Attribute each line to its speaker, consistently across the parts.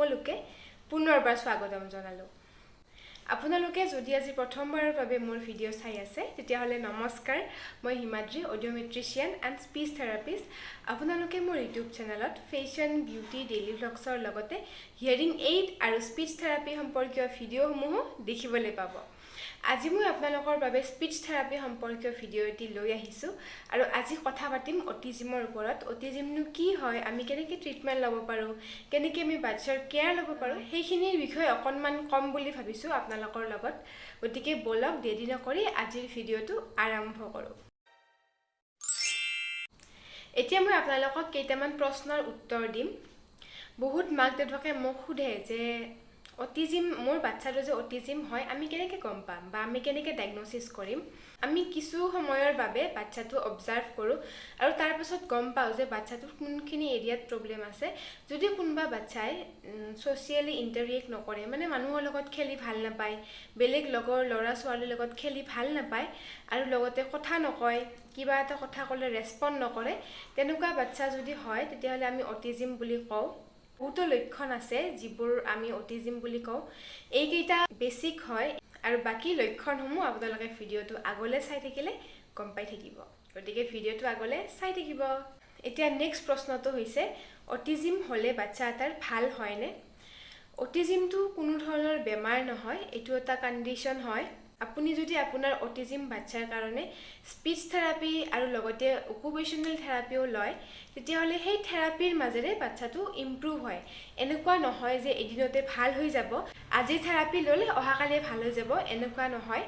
Speaker 1: সকলোকে পুনৰবাৰ স্বাগতম জনালোঁ। আপোনালোকে যদি আজি প্ৰথমবাৰৰ বাবে মোৰ ভিডিঅ' চাই আছে, তেতিয়াহ'লে নমস্কাৰ। মই হিমাদ্ৰী, অডিঅ'মেট্ৰিচিয়ান এণ্ড স্পীচ থেৰাপিষ্ট। আপোনালোকে মোৰ ইউটিউব চেনেলত ফেশ্বন, বিউটি, ডেইলি ভ্লগছৰ লগতে হিয়াৰিং এইড আৰু স্পীচ থেৰাপি সম্পৰ্কীয় ভিডিঅ'সমূহো দেখিবলৈ পাব। আজি মই আপোনালোকৰ বাবে স্পীচ থেৰাপি সম্পৰ্কীয় ভিডিঅ' এটি লৈ আহিছোঁ আৰু আজি কথা পাতিম অটিজিমৰ ওপৰত। অটিজিমনো কি হয়, আমি কেনেকৈ ট্ৰিটমেণ্ট ল'ব পাৰোঁ, কেনেকৈ আমি বাচ্ছাৰ কেয়াৰ ল'ব পাৰোঁ, সেইখিনিৰ বিষয়ে অকণমান ক'ম বুলি ভাবিছোঁ আপোনালোকৰ লগত। গতিকে ব'লক, দেৰি নকৰি আজিৰ ভিডিঅ'টো আৰম্ভ কৰোঁ। এতিয়া মই আপোনালোকক কেইটামান প্ৰশ্নৰ উত্তৰ দিম। বহুত মাক দেউতাকে মোক সোধে যে অটিজিম, মোৰ বাচ্ছাটো যে অটিজিম হয়, আমি কেনেকৈ গম পাম বা আমি কেনেকৈ ডায়েগন'চিছ কৰিম? আমি কিছু সময়ৰ বাবে বাচ্ছাটো অবজাৰ্ভ কৰোঁ আৰু তাৰপাছত গম পাওঁ যে বাচ্ছাটোৰ কোনখিনি এৰিয়াত প্ৰব্লেম আছে। যদি কোনোবা বাচ্ছাই ছ'চিয়েলি ইণ্টাৰেক্ট নকৰে, মানে মানুহৰ লগত খেলি ভাল নাপায়, বেলেগ লগৰ ল'ৰা ছোৱালীৰ লগত খেলি ভাল নাপায় আৰু লগতে কথা নকয়, কিবা এটা কথা ক'লে ৰেচপণ্ড নকৰে, তেনেকুৱা বাচ্ছা যদি হয়, তেতিয়াহ'লে আমি অটিজিম বুলি কওঁ। বহুতো লক্ষণ আছে যিবোৰ আমি অটিজিম বুলি কওঁ। এইকেইটা বেছিক হয় আৰু বাকী লক্ষণসমূহ আপোনালোকে ভিডিঅ'টো আগলৈ চাই থাকিলে গম পাই থাকিব। গতিকে ভিডিঅ'টো আগলৈ চাই থাকিব। এতিয়া নেক্সট প্ৰশ্নটো হৈছে, অটিজিম হ'লে বাচ্ছা এটাৰ ভাল হয়নে? অটিজিমটো কোনো ধৰণৰ বেমাৰ নহয়, এইটো এটা কণ্ডিশ্যন হয়। আপুনি যদি আপোনাৰ অটিজিম বাচ্ছাৰ কাৰণে স্পীচ থেৰাপি আৰু লগতে অকুপেশ্যনেল থেৰাপিও লয়, তেতিয়াহ'লে সেই থেৰাপিৰ মাজেৰে বাচ্ছাটো ইম্প্ৰুভ হয়। এনেকুৱা নহয় যে এদিনতে ভাল হৈ যাব, আজি থেৰাপি ল'লে অহাকালিয়ে ভাল হৈ যাব, এনেকুৱা নহয়।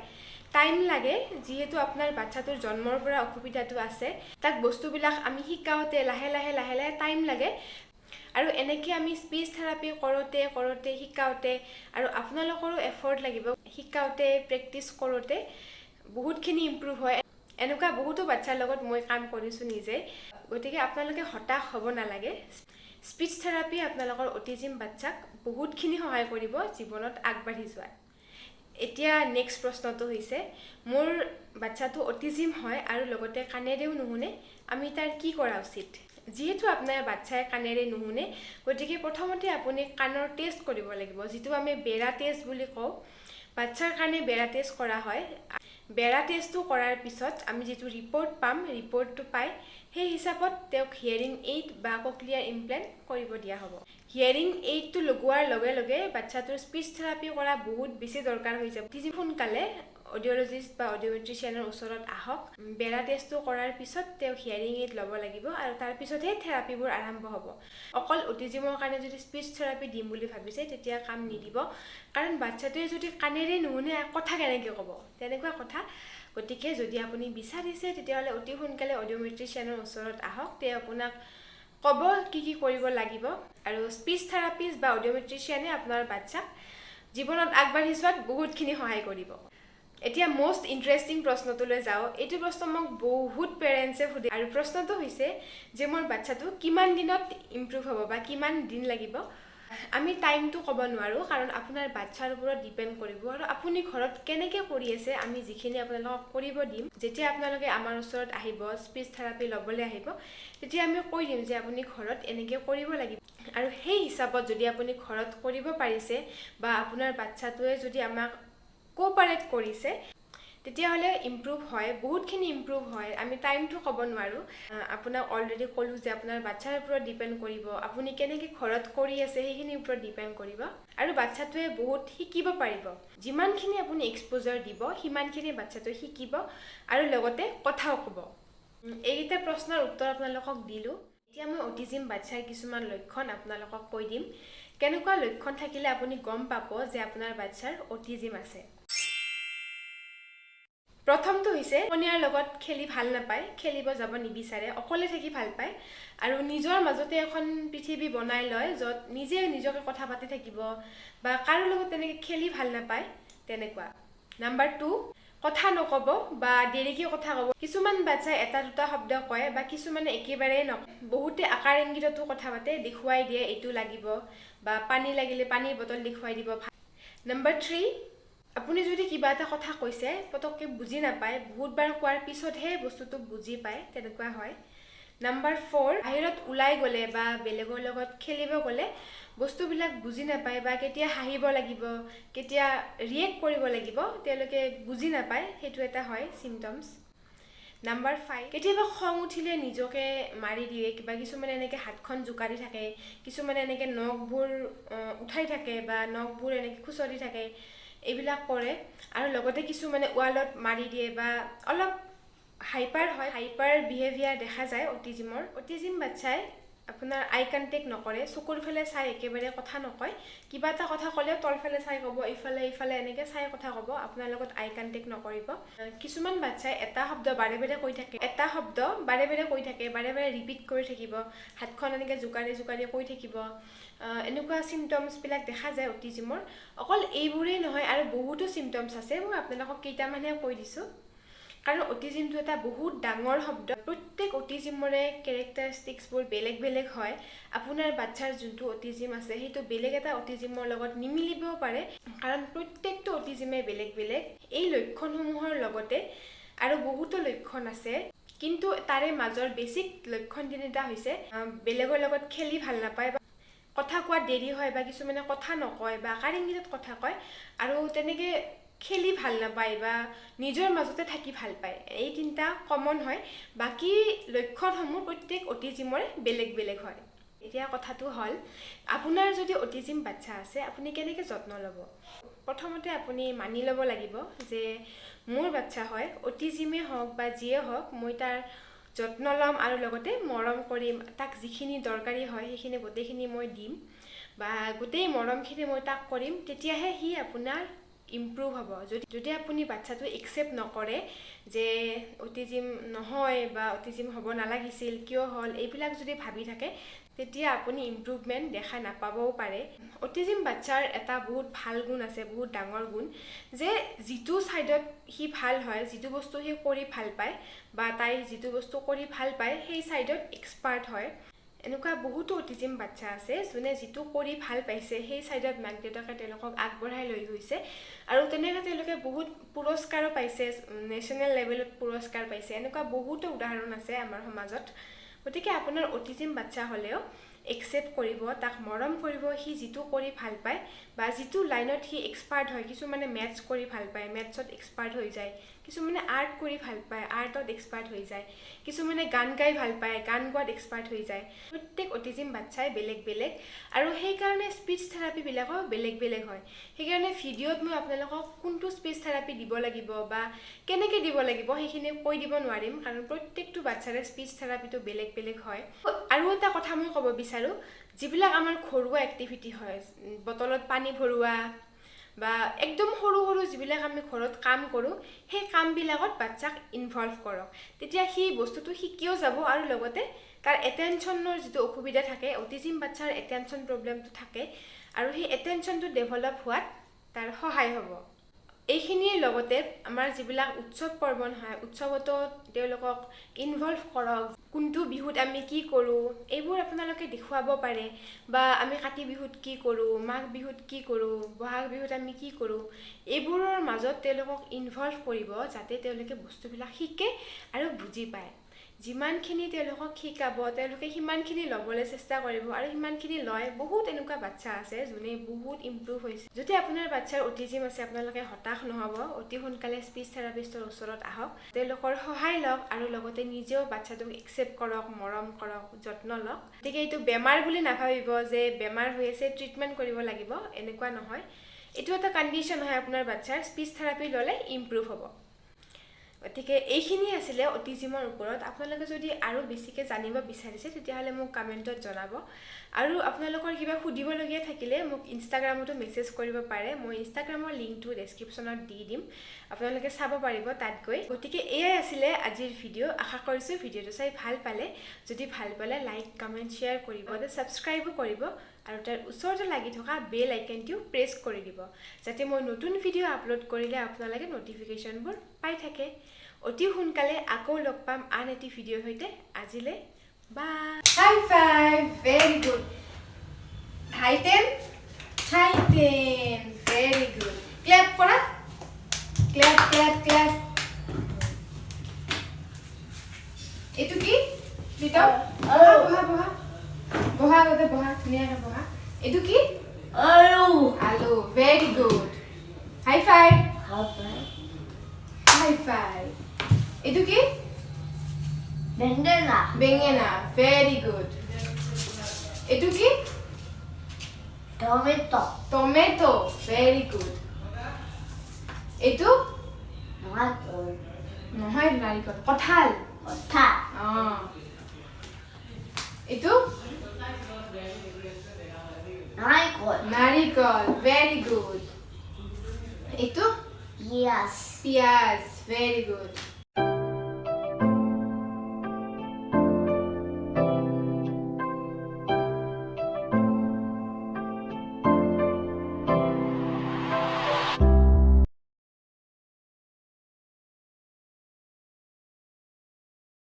Speaker 1: টাইম লাগে। যিহেতু আপোনাৰ বাচ্ছাটোৰ জন্মৰ পৰা অসুবিধাটো আছে, তাক বস্তুবিলাক আমি শিকাওঁতে লাহে লাহে লাহে লাহে টাইম লাগে। আৰু এনেকৈ আমি স্পীচ থেৰাপি কৰোঁতে কৰোঁতে, শিকাওঁতে আৰু আপোনালোকৰো এফৰ্ট লাগিব, শিকাওঁতে, প্ৰেক্টিচ কৰোঁতে বহুতখিনি ইম্প্ৰুভ হয়। এনেকুৱা বহুতো বাচ্ছাৰ লগত মই কাম কৰিছোঁ নিজে। গতিকে আপোনালোকে হতাশ হ'ব নালাগে। স্পীচ থেৰাপি আপোনালোকৰ অটিজিম বাচ্ছাক বহুতখিনি সহায় কৰিব জীৱনত আগবাঢ়ি যোৱাত। এতিয়া নেক্সট প্ৰশ্নটো হৈছে, মোৰ বাচ্ছাটো অটিজিম হয় আৰু লগতে কাণেৰেও নুশুনে, আমি তাৰ কি কৰা উচিত? যিহেতু আপোনাৰ বাচ্ছাই কাণেৰে নুশুনে, গতিকে প্ৰথমতে আপুনি কাণৰ টেষ্ট কৰিব লাগিব, যিটো আমি বেৰা টেষ্ট বুলি কওঁ। বাচ্ছাৰ কাৰণে বেৰা টেষ্ট কৰা হয়। বেৰা টেষ্টটো কৰাৰ পিছত আমি যিটো ৰিপৰ্ট পাম, ৰিপৰ্টটো পাই সেই হিচাপত তেওঁক হিয়াৰিং এইড বা ককলিয়াৰ ইমপ্লেণ্ট কৰিব দিয়া হ'ব। হিয়াৰিং এইডটো লগোৱাৰ লগে লগে বাচ্ছাটোৰ স্পীচ থেৰাপি কৰা বহুত বেছি দৰকাৰ হৈ যাব। অতি সোনকালে অডিঅ'লজিষ্ট বা অডিঅ'মেট্ৰিচিয়ানৰ ওচৰত আহক। বেৰা টেষ্টটো কৰাৰ পিছত তেওঁ হিয়াৰিং এইড ল'ব লাগিব আৰু তাৰপিছতহে থেৰাপিবোৰ আৰম্ভ হ'ব। অকল অটিজিমৰ কাৰণে যদি স্পীচ থেৰাপি দিম বুলি ভাবিছে, তেতিয়া কাম নিদিব। কাৰণ বাচ্ছাটোৱে যদি কাণেৰে নুশুনে, কথা কেনেকৈ ক'ব, তেনেকুৱা কথা। গতিকে যদি আপুনি বিচাৰিছে, তেতিয়াহ'লে অতি সোনকালে অডিঅ'মেট্ৰিচিয়ানৰ ওচৰত আহক। তেওঁ আপোনাক ক'ব কি কি কৰিব লাগিব আৰু স্পীচ থেৰাপিষ্ট বা অডিঅ'মেট্ৰিচিয়ানে আপোনাৰ বাচ্ছাক জীৱনত আগবাঢ়ি যোৱাত বহুতখিনি সহায় কৰিব। এতিয়া মষ্ট ইণ্টাৰেষ্টিং প্ৰশ্নটোলৈ যাওঁ। এইটো প্ৰশ্ন মোক বহুত পেৰেণ্টছে সোধে আৰু প্ৰশ্নটো হৈছে যে মোৰ বাচ্ছাটো কিমান দিনত ইম্প্ৰুভ হ'ব বা কিমান দিন লাগিব? আমি টাইমটো ক'ব নোৱাৰোঁ, কাৰণ আপোনাৰ বাচ্ছাৰ ওপৰত ডিপেণ্ড কৰিব আৰু আপুনি ঘৰত কেনেকৈ কৰি আছে। আমি যিখিনি আপোনালোকক কৰিব দিম, যেতিয়া আপোনালোকে আমাৰ ওচৰত আহিব, স্পীচ থেৰাপি ল'বলৈ আহিব, তেতিয়া আমি কৈ দিম যে আপুনি ঘৰত এনেকৈ কৰিব লাগিব। আৰু সেই হিচাপত যদি আপুনি ঘৰত কৰিব পাৰিছে বা আপোনাৰ বাচ্ছাটোৱে যদি আমাক কোঅপাৰেট কৰিছে, তেতিয়াহ'লে ইম্প্ৰুভ হয়, বহুতখিনি ইম্প্ৰুভ হয়। আমি টাইমটো ক'ব নোৱাৰোঁ। আপোনাক অলৰেডি ক'লোঁ যে আপোনাৰ বাচ্ছাৰ ওপৰত ডিপেণ্ড কৰিব, আপুনি কেনেকৈ ঘৰত কৰি আছে সেইখিনিৰ ওপৰত ডিপেণ্ড কৰিব আৰু বাচ্ছাটোৱে বহুত শিকিব পাৰিব। যিমানখিনি আপুনি এক্সপ'জাৰ দিব, সিমানখিনি বাচ্ছাটোৱে শিকিব আৰু লগতে কথাও ক'ব। এইকেইটা প্ৰশ্নৰ উত্তৰ আপোনালোকক দিলোঁ। এতিয়া মই অটিজিম বাচ্ছাৰ কিছুমান লক্ষণ আপোনালোকক কৈ দিম, কেনেকুৱা লক্ষণ থাকিলে আপুনি গম পাব যে আপোনাৰ বাচ্ছাৰ অটিজিম আছে। প্ৰথমটো হৈছে সমনীয়াৰ লগত খেলি ভাল নাপায়, খেলিব যাব নিবিচাৰে, অকলে থাকি ভাল পায় আৰু নিজৰ মাজতে এখন পৃথিৱী বনাই লয়, য'ত নিজে নিজকে কথা পাতি থাকিব বা কাৰো লগত তেনেকৈ খেলি ভাল নাপায়, তেনেকুৱা। নাম্বাৰ 2, কথা নক'ব বা দেৰিকৈ কথা ক'ব। কিছুমান বাচ্ছাই এটা দুটা শব্দ কয় বা কিছুমানে একেবাৰেই নকয়। বহুতে আকাৰ ইংগিততো কথা পাতে, দেখুৱাই দিয়ে এইটো লাগিব বা পানী লাগিলে পানীৰ বটল দেখুৱাই দিব। নাম্বাৰ 3, আপুনি যদি কিবা এটা কথা কৈছে, পটককৈ বুজি নাপায়, বহুতবাৰ কোৱাৰ পিছতহে বস্তুটো বুজি পায়, তেনেকুৱা হয়। নাম্বাৰ 4, বাহিৰত ওলাই গ'লে বা বেলেগৰ লগত খেলিব গ'লে বস্তুবিলাক বুজি নাপায় বা কেতিয়া হাঁহিব লাগিব, কেতিয়া ৰিয়েক্ট কৰিব লাগিব তেওঁলোকে বুজি নাপায়, সেইটো এটা হয় চিমটমছ। নাম্বাৰ 5, কেতিয়াবা খং উঠিলে নিজকে মাৰি দিয়ে, কিবা কিছুমানে এনেকৈ হাতখন জোকাৰি থাকে, কিছুমানে এনেকৈ নখবোৰ উঠাই থাকে বা নখবোৰ এনেকৈ খুচৰি থাকে, এইবিলাক কৰে। আৰু লগতে কিছুমানে ৱালত মাৰি দিয়ে বা অলপ হাইপাৰ হয়, হাইপাৰ বিহেভিয়াৰ দেখা যায় অটিজিমৰ। অটিজিম বাচ্ছাই আপোনাৰ আই কণ্টেক্ট নকৰে, চকুৰ ফালে চাই একেবাৰে কথা নকয়, কিবা এটা কথা ক'লেও তলফালে চাই ক'ব, ইফালে ইফালে এনেকৈ চাই কথা ক'ব, আপোনাৰ লগত আই কণ্টেক্ট নকৰিব। কিছুমান বাচ্ছাই এটা শব্দ বাৰে বাৰে কৈ থাকে, এটা শব্দ বাৰে বাৰে কৈ থাকে, বাৰে বাৰে ৰিপিট কৰি থাকিব, হাতখন এনেকৈ জোকাৰি জোকাৰি কৈ থাকিব, এনেকুৱা চিমটমছবিলাক দেখা যায় অটিজিমৰ। অকল এইবোৰেই নহয়, আৰু বহুতো চিমটমছ আছে, মই আপোনালোকক কেইটামানহে কৈ দিছোঁ, কাৰণ অটিজিমটো এটা বহুত ডাঙৰ শব্দ। প্ৰত্যেক অটিজিমৰে কেৰেক্টাৰিষ্টিক্সবোৰ বেলেগ বেলেগ হয়। আপোনাৰ বাচ্ছাৰ যোনটো অটিজিম আছে সেইটো বেলেগ এটা অটিজিমৰ লগত নিমিলিবও পাৰে, কাৰণ প্ৰত্যেকটো অটিজিমে বেলেগ বেলেগ। এই লক্ষণসমূহৰ লগতে আৰু বহুতো লক্ষণ আছে, কিন্তু তাৰে মাজৰ বেছিক লক্ষণ তিনিটা হৈছে বেলেগৰ লগত খেলি ভাল নাপায় বা কথা কোৱাত দেৰি হয় বা কিছুমানে কথা নকয় বা আকাৰ ইংগিতত কথা কয়, আৰু তেনেকৈ খেলি ভাল নাপায় বা নিজৰ মাজতে থাকি ভাল পায়। এই তিনিটা কমন হয়, বাকী লক্ষণসমূহ প্ৰত্যেক অটিজিমৰে বেলেগ বেলেগ হয়। এতিয়া কথাটো হ'ল, আপোনাৰ যদি অটিজিম বাচ্ছা আছে আপুনি কেনেকৈ যত্ন ল'ব? প্ৰথমতে আপুনি মানি ল'ব লাগিব যে মোৰ বাচ্ছা হয়, অটিজিমেই হওক বা যিয়ে হওক, মই তাৰ যত্ন ল'ম আৰু লগতে মৰম কৰিম, তাক যিখিনি দৰকাৰী হয় সেইখিনি গোটেইখিনি মই দিম বা গোটেই মৰমখিনি মই তাক কৰিম, তেতিয়াহে সি আপোনাৰ ইম্প্ৰুভ হ'ব। যদি আপুনি বাচ্ছাটো একচেপ্ট নকৰে যে অটিজিম নহয় বা অটিজিম হ'ব নালাগিছিল, কিয় হ'ল, এইবিলাক যদি ভাবি থাকে, তেতিয়া আপুনি ইম্প্ৰুভমেণ্ট দেখা নাপাবও পাৰে। অটিজিম বাচ্ছাৰ এটা বহুত ভাল গুণ আছে, বহুত ডাঙৰ গুণ, যে যিটো ছাইডত সি ভাল হয়, যিটো বস্তু সি কৰি ভাল পায় বা তাই যিটো বস্তু কৰি ভাল পায়, সেই ছাইডত এক্সপাৰ্ট হয়। এনেকুৱা বহুতো অটিজিম বাচ্ছা আছে যোনে যিটো কৰি ভাল পাইছে সেই ছাইডত মাক দেউতাকে তেওঁলোকক আগবঢ়াই লৈ গৈছে, আৰু তেনেকৈ তেওঁলোকে বহুত পুৰস্কাৰো পাইছে, নেশ্যনেল লেভেলত পুৰস্কাৰ পাইছে। এনেকুৱা বহুতো উদাহৰণ আছে আমাৰ সমাজত। গতিকে আপোনাৰ অটিজিম বাচ্ছা হ'লেও একচেপ্ট কৰিব, তাক মৰম কৰিব, সি যিটো কৰি ভাল পায় বা যিটো লাইনত সি এক্সপাৰ্ট হয়। কিছুমানে মেথছ কৰি ভাল পায়, মেথছত এক্সপাৰ্ট হৈ যায়, কিছুমানে আৰ্ট কৰি ভাল পায়, আৰ্টত এক্সপাৰ্ট হৈ যায়, কিছুমানে গান গাই ভাল পায়, গান গোৱাত এক্সপাৰ্ট হৈ যায়। প্ৰত্যেক অটিজিম বাচ্ছাই বেলেগ বেলেগ, আৰু সেইকাৰণে স্পীচ থেৰাপিবিলাকো বেলেগ বেলেগ হয়। সেইকাৰণে ভিডিঅ'ত মই আপোনালোকক কোনটো স্পীচ থেৰাপি দিব লাগিব বা কেনেকৈ দিব লাগিব সেইখিনি কৈ দিব নোৱাৰিম, কাৰণ প্ৰত্যেকটো বাচ্ছাৰে স্পীচ থেৰাপিটো বেলেগ বেলেগ হয়। আৰু এটা কথা মই ক'ব বিচাৰোঁ, যিবিলাক আমাৰ ঘৰুৱা এক্টিভিটি হয়, বটলত পানী ভৰোৱা বা একদম সৰু সৰু যিবিলাক আমি ঘৰত কাম কৰোঁ, সেই কামবিলাকত বাচ্ছাক ইনভলভ কৰক, তেতিয়া সি বস্তুটো শিকিও যাব আৰু লগতে তাৰ এটেনশ্যনৰ যিটো অসুবিধা থাকে, অটিজিম বাচ্ছাৰ এটেনশ্যন প্ৰব্লেমটো থাকে, আৰু সেই এটেনশ্যনটো ডেভেলপ হোৱাত তাৰ সহায় হ'ব। এইখিনিৰ লগতে আমাৰ যিবিলাক উৎসৱ পাৰ্বণ হয়, উৎসৱতো তেওঁলোকক ইনভলভ কৰক। কোনটো বিহুত আমি কি কৰোঁ এইবোৰ আপোনালোকে দেখুৱাব পাৰে, বা আমি কাতি বিহুত কি কৰোঁ, মাঘ বিহুত কি কৰোঁ, বহাগ বিহুত আমি কি কৰোঁ, এইবোৰৰ মাজত তেওঁলোকক ইনভলভ কৰিব, যাতে তেওঁলোকে বস্তুবিলাক শিকে আৰু বুজি পায়। যিমানখিনি তেওঁলোকক শিকাব তেওঁলোকে সিমানখিনি ল'বলৈ চেষ্টা কৰিব আৰু সিমানখিনি লয়। বহুত এনেকুৱা বাচ্ছা আছে যোনে বহুত ইম্প্ৰুভ হৈছে। যদি আপোনাৰ বাচ্ছাৰ অটিজিম আছে, আপোনালোকে হতাশ নহ'ব, অতি সোনকালে স্পীচ থেৰাপিষ্টৰ ওচৰত আহক, তেওঁলোকৰ সহায় লওক আৰু লগতে নিজেও বাচ্ছাটোক একচেপ্ট কৰক, মৰম কৰক, যত্ন লওক। গতিকে এইটো বেমাৰ বুলি নাভাবিব যে বেমাৰ হৈ আছে ট্ৰিটমেণ্ট কৰিব লাগিব, এনেকুৱা নহয়। এইটো এটা কণ্ডিশ্যন হয় আপোনাৰ বাচ্ছাৰ, স্পীচ থেৰাপি ল'লে ইম্প্ৰুভ হ'ব। গতিকে এইখিনি আছিলে অটিজিমৰ ওপৰত। আপোনালোকে যদি আৰু বেছিকৈ জানিব বিচাৰিছে তেতিয়াহ'লে মোক কমেণ্টত জনাব, আৰু আপোনালোকৰ কিবা সুধিবলগীয়া থাকিলে মোক ইনষ্টাগ্ৰামতো মেছেজ কৰিব পাৰে। মই ইনষ্টাগ্ৰামৰ লিংকটো ডেছক্ৰিপশ্যনত দি দিম, আপোনালোকে চাব পাৰিব তাত গৈ। গতিকে এয়াই আছিলে আজিৰ ভিডিঅ'। আশা কৰিছোঁ ভিডিঅ'টো চাই ভাল পালে। যদি ভাল পালে লাইক, কমেণ্ট, শ্বেয়াৰ কৰিব, ছাবস্ক্ৰাইবো কৰিব, আৰু তাৰ ওচৰতে লাগি থকা বেল আইকনটিও প্ৰেছ কৰি দিব, যাতে মই নতুন ভিডিঅ' আপলোড কৰিলে আপোনালোকে ন'টিফিকেশ্যনবোৰ পাই থাকে। অতি সোনকালে আকৌ লগ পাম আন এটি ভিডিঅ'ৰ সৈতে। আজিলৈ bye. High five, very good. High 10, high 10, very good. Clap কৰা, ক্লেপ ক্লেপ ক্লেপ। এইটো কি? একদম। বহা, বহা, বহা, বহা, আগতে বহা, ধুনীয়াকে বহা। এইটো কি?
Speaker 2: আলু।
Speaker 1: আলু, very good. High five. High five. এইটো কি?
Speaker 2: বেঙেনা।
Speaker 1: বেঙেনা, ভেৰি গুড। এইটো কি?
Speaker 2: টমেটো।
Speaker 1: Tomato, very good. এইটো?
Speaker 2: নাৰিকল।
Speaker 1: নহয়, নাৰিকল, কঁঠাল।
Speaker 2: কঁঠাল।
Speaker 1: অঁ, এইটো?
Speaker 2: নাৰিকল।
Speaker 1: নাৰিকল, ভেৰি গুড। এইটো?
Speaker 2: পিঁয়াজ।
Speaker 1: পিঁয়াজ, ভেৰি গুড।